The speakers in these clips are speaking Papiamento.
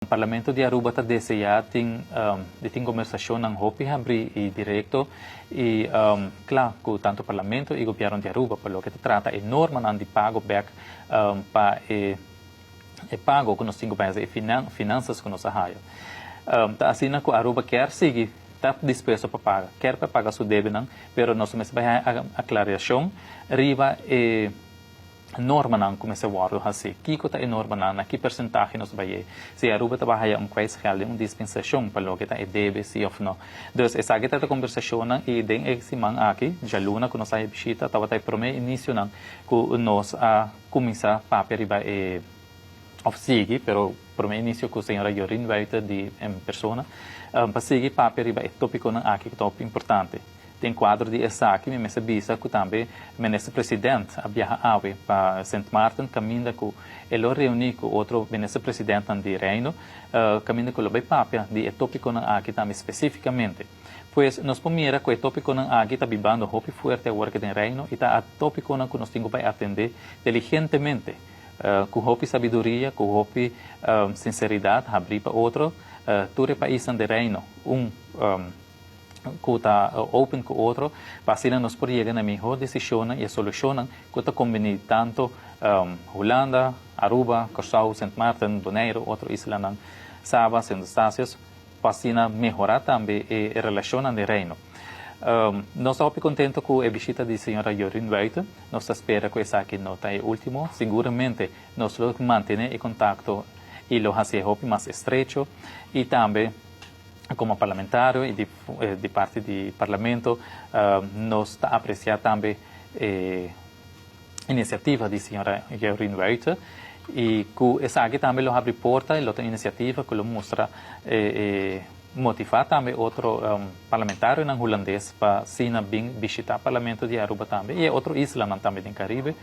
Parlamento di Aruba ta desea tin di tin combersacionnan hopi habri y directo y cla cu tanto Parlamento y Gobierno di Aruba pa loke ta trata e normanan di pago bek pa e e pago cu nos tin cu bay haci, e finanzas cu nos a haya. Ta asina cu Aruba kier sigui ta dispuesto pa paga, kier pa paga su debenan, pero nos mester bay haya aclaracion riba e normanan ku mester wòrdu hasí. Kiko ta e normanan? Na ki persentahe nos bai ei? Si Aruba ta bai haya un kwijtschelding, un dispensashon pa loke ta e debe, si òf no. Dus esaki ta e kombersashonnan i den e siman aki, djaluna ku nos a haya bishita, tabata e promé inisionan ku nos a kuminsá papia riba e òf sigui, pero promé inisio ku señora Jorien Wuite di en persona, pa sigui papia riba e tópikonan aki ku ta hopi importante. Den kuadro di esaki mi mester bisa ku tambe Minister President a biaha awe pa Sint Maarten kaminda ku e lo reuní ku otro Minister Presidentnan di Reino kaminda ku lo bai papia di e tópikonan aki tambe spesífikamente. Pues nos por mira ku e tópikonan aki ta bibando hopi fuerte awor aki den Reino i ta tópikonan ku nos tin ku bai atendé diligentemente, ku hopi sabiduria, ku hopi sinseridat, habrí pa otro, tur e paisnan den Reino un. ku ta open ku otro pa asina nos por yega na e mihó desishonnan i e solushonnan ku ta kombiní tantu Hulanda, Aruba, Kòrsou, Sint Maarten, Boneiru, otro islanan, Saba, Sint Eustatius, pa asina mehorá tambe e relashonnan den Reino. Nos ta hopi kontentu ku e bishita di señora Jorien Wuite. Nos ta spera ku esaki no ta e último. Siguramente nos lo mantené e kontakto i lo hasié hopi mas estrecho i tambe Como parlamentario y di parti di Parlamento nos ta aprecia tambe e iniciativa di señora Jorien Wuite y cu esaki tambe lo habri porta y lo ta un iniciativa cu lo mustra e motiva tambe otro parlamentarionan Hulandes pa asina bin bishita Parlamento di Aruba tambe y e otro islanan tambe den Caribe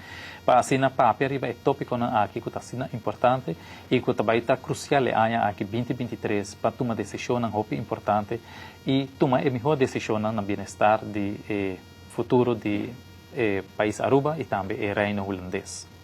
pa asina papia riba e topiconan aki cu ta asina importante i ku ta bai ta krusial e aña aki 2023 pa tuma desishonnan hopi importante i tuma e mihó desishonnan na bienestar di e futuro di e pais Aruba i tambe e Reino Hulandes.